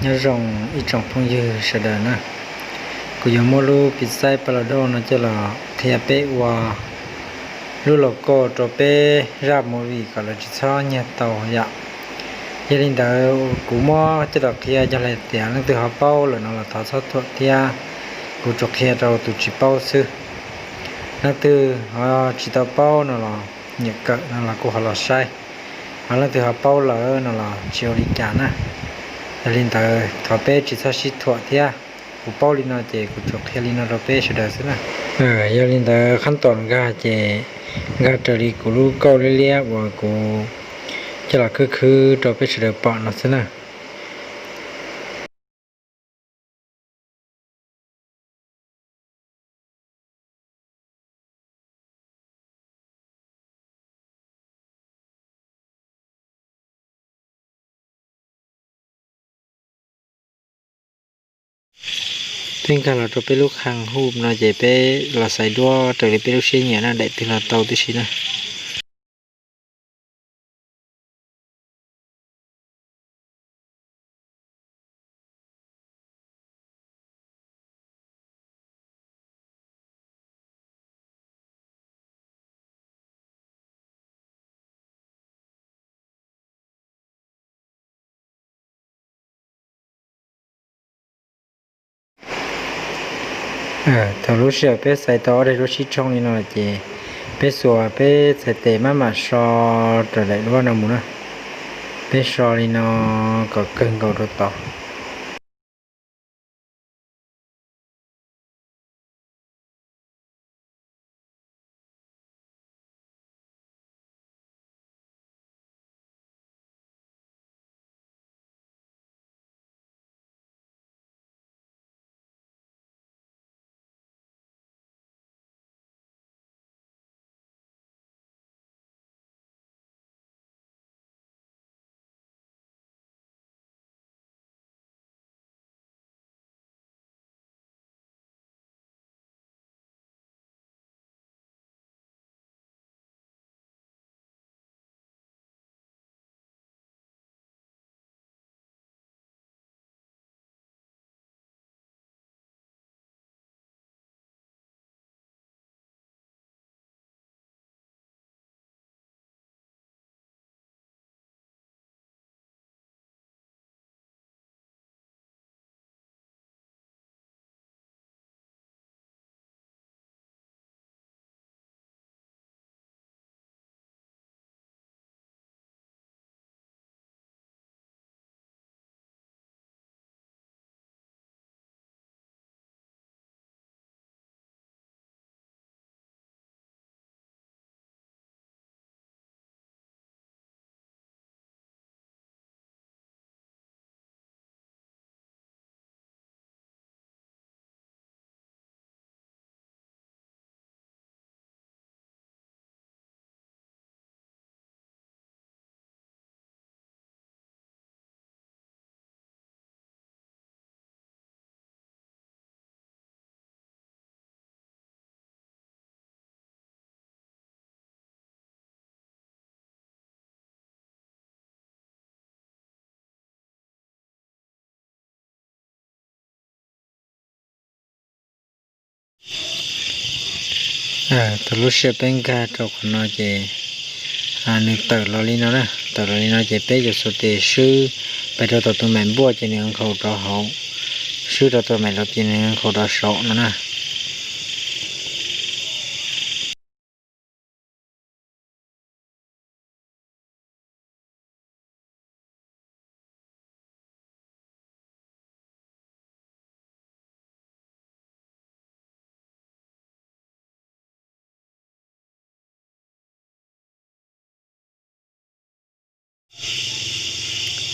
Nyob zoo ib tsoom phooj ywg sawv daws na, kuv yuav muab lub piv xaib paj los doj no coj los qhia peb ua lub logo rau peb zaj movie kom lawv tsis txhob nyiag tau yom. Yog li ntawd kuv muab coj los qhia, yog hais tias leej twg ho paub lawm no los thov txhob thuam thiab, kuv tsuas qhia rau tus tsis paub xwb. Leej twg ho tsis tau paub no los nyiam kawm no los kuj ho los saib, ho leej twg ho paub lawm no los tsis ua li cas na. Yog li ntawd thov peb tsis txhob sib thuam thiab, kuv paub li no ces kuv tsuas qhia li no rau peb sawv daws xwb na. Yog li ntawd khab tom nkag ces nkag raws li kuv lub kauj liab liab uas kuv coj los khwb khwb rau peb sawv daws pom no xwb na. Peb nkag los rau peb lub qhee hu no ces peb los xaiv duab raws li peb lub siab nyiam na, daim twg los tau tib si na. Thaum lub sij hawm peb xaiv tau ob daim duab sib tshooj li no ces peb xuas peb txhais tes maj mam so raws daim duab no mus na. Peb so li no kom kawg nkaus rau tod. Thaum lub sij hawm peb nkag rau qhov no ces nws tawm los li no na, tawm los li no ces peb yuav xuas tes swb pes rau tom tus maim npuaj ces nws nkhaus rov hauv, swb rau tus maim los ces nws nkhaus rov saud no na.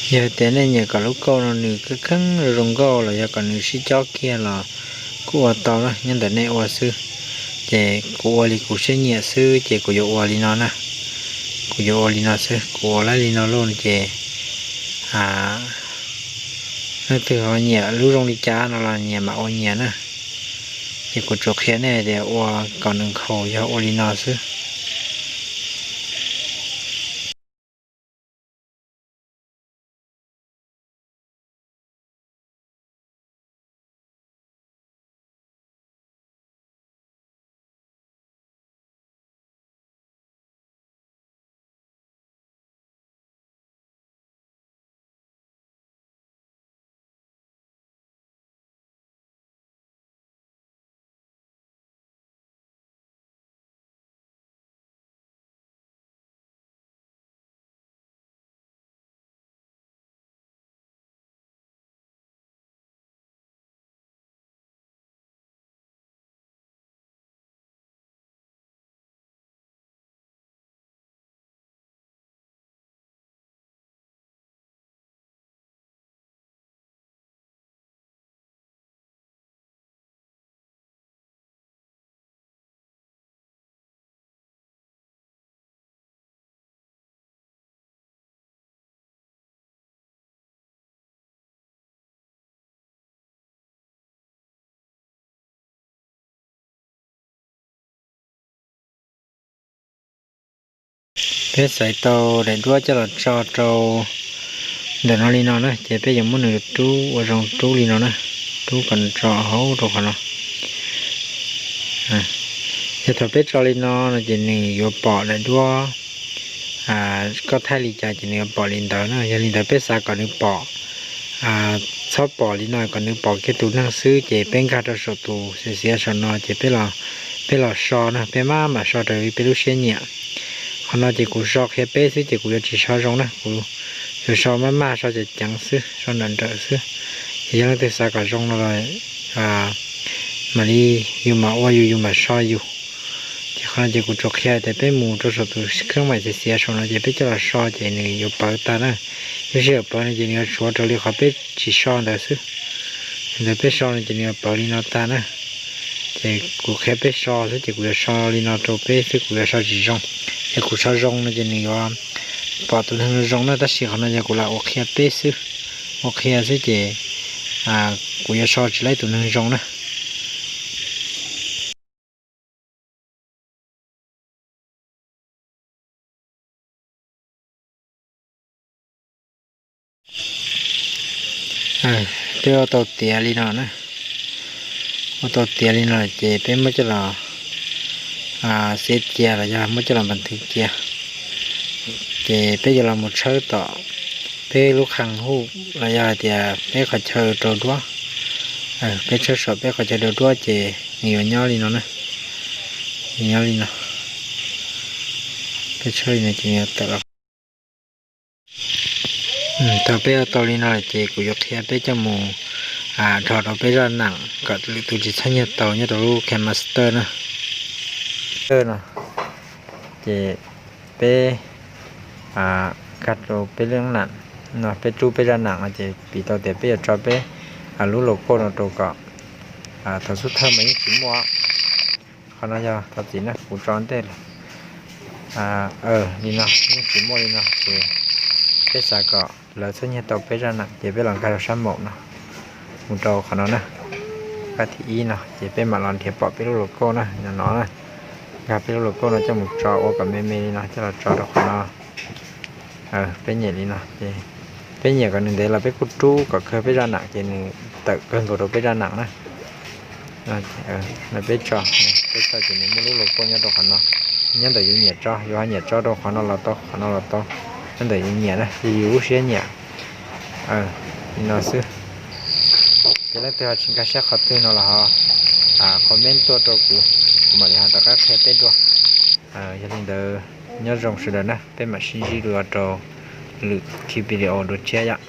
Yog tias nej nyiam kom lub kauj no nws kheeb kheeb zoo nkauj los yog kom nws sib cob kiag los kuj ua tau na, nyob ntawm nej ua xwb. Ces kuv ua li kuv siab nyiam xwb ces kuv yuav ua li no na. Kuv yuav ua li no xwb, kuv ua laib li no lauj ces leej twg ho nyiam lub zoo li cas no los nyias mam ua nyias na. Ces kuv tsuas qhia nej tias ua kom nws nkhaus yog ua li no xwb. Peb xaiv tau daim duab coj los tso rau ntawm no li no na, ces peb yuav muab nws rub ua zoo rub li no na, rub kom nws tso hauv rau qhov no. Yog thaum peb tso li no no ces nws yuav pom daim duab, koj thaij li cas ces nws yuav pom li ntawd na. Yog li ntawd peb xav kom nws pom, txhob pom li no, kom nws pom kiag tus neeg xwb ces peb nkag rau saum tus xiav xiav saum no ces peb los so na, peb maj mam so raws li peb lub siab nyiam. Qhov no ces kuv so qhia peb xwb ces kuv yuav tsis so zoo na, kuv yuav so maj maj so ceev ceev xwb, so nrawm nrawm xwb. Ces yog leej twg xav kom zoo no los mam li yus mam ua yus, yus mam so yus. Ces qhov no ces kuv tsuas qhia tias peb mus rau saum tus kheeb maim xiav xiav saum no ces peb coj los so ces nws yuav pawv tag na. Lub sij hawm pawv no ces nws yuav tshuav raws li qhov peb tsis so ntawd xwb. Li ntawd peb so no ces nws yuav pawv li no tag na. Ces kuv qhia peb so xwb ces kuv yuav so li no rau peb xwb, kuv yuav so tsis zoo. Yog kuv so zoo no ces nws yuav pom tus neeg zoo na, tab sis qhov no yog kuv lam ua qhia peb xwb, ua qhia xwb ces kuv yuav so tsis laib tus neeg zoo na. Peb ua tau tiav li no na, ua tau tiav li no ces peb muab coj los xiav cia los yog muab coj los npas thwv cia. Ces peb yuav los mus tshawb tom peb lub qhee huj los yog hais tias peb qhov chaw rau duab. Peb tshawb saum peb qhov chaw rau duab ces nws yuav nyob li no na, nyob li no. Peb tshawb li no ces nws yuav tawm los. Thaum peb ua tau li no ces kuv yuav qhia peb coj mus dhos rau peb zaj nam kom lwm tus tsis txhob nyiag tau nyob rau lub KineMaster na. No ces peb nkag rau peb lub nam no, peb rub peb zaj nam no ces piv tau tias peb yuav tso peb lub logo no rau kom thaum xub thawj mas yeej tsis muaj. Qhov no yog thov txim na, kuv tso ntej lawm. Li no yeej tsis muaj li no ces peb xav kom lawv txhob nyiag tau peb zaj nam ces peb los nkag rau sab maum no, mus rau qhov no na. Qab thib ib no ces peb mam los nrhiav pom peb lub logo na, no na. Nkag peb lub logo no coj mus tso ua kom me me li no coj los tso rau qhov no. Peb nyem li no ces peb nyem kom nws ntev los peb kuj rub kom kawg peb zaj nam ces nws tawm kawg nkaus rau peb zaj nam na. Peb tso, peb tso ces nws muaj lub logo nyob rau qhov no. Nyob ntawm yus nyiam tso, yus ho nyiam tso rau qhov no los tau, qhov no los tau. Nyob ntawm yus nyiam na, yus lub siab nyiam. Li no xwb. Ces leej twg ho tsis nkag siab qhov twg no los ho comment tuaj rau kuv, kuv mam li ho rov qab qhia peb dua. Yog li ntawd nyob zoo sawv daws na, peb mam sib ntsib dua rau lwm video dua tshiab yom.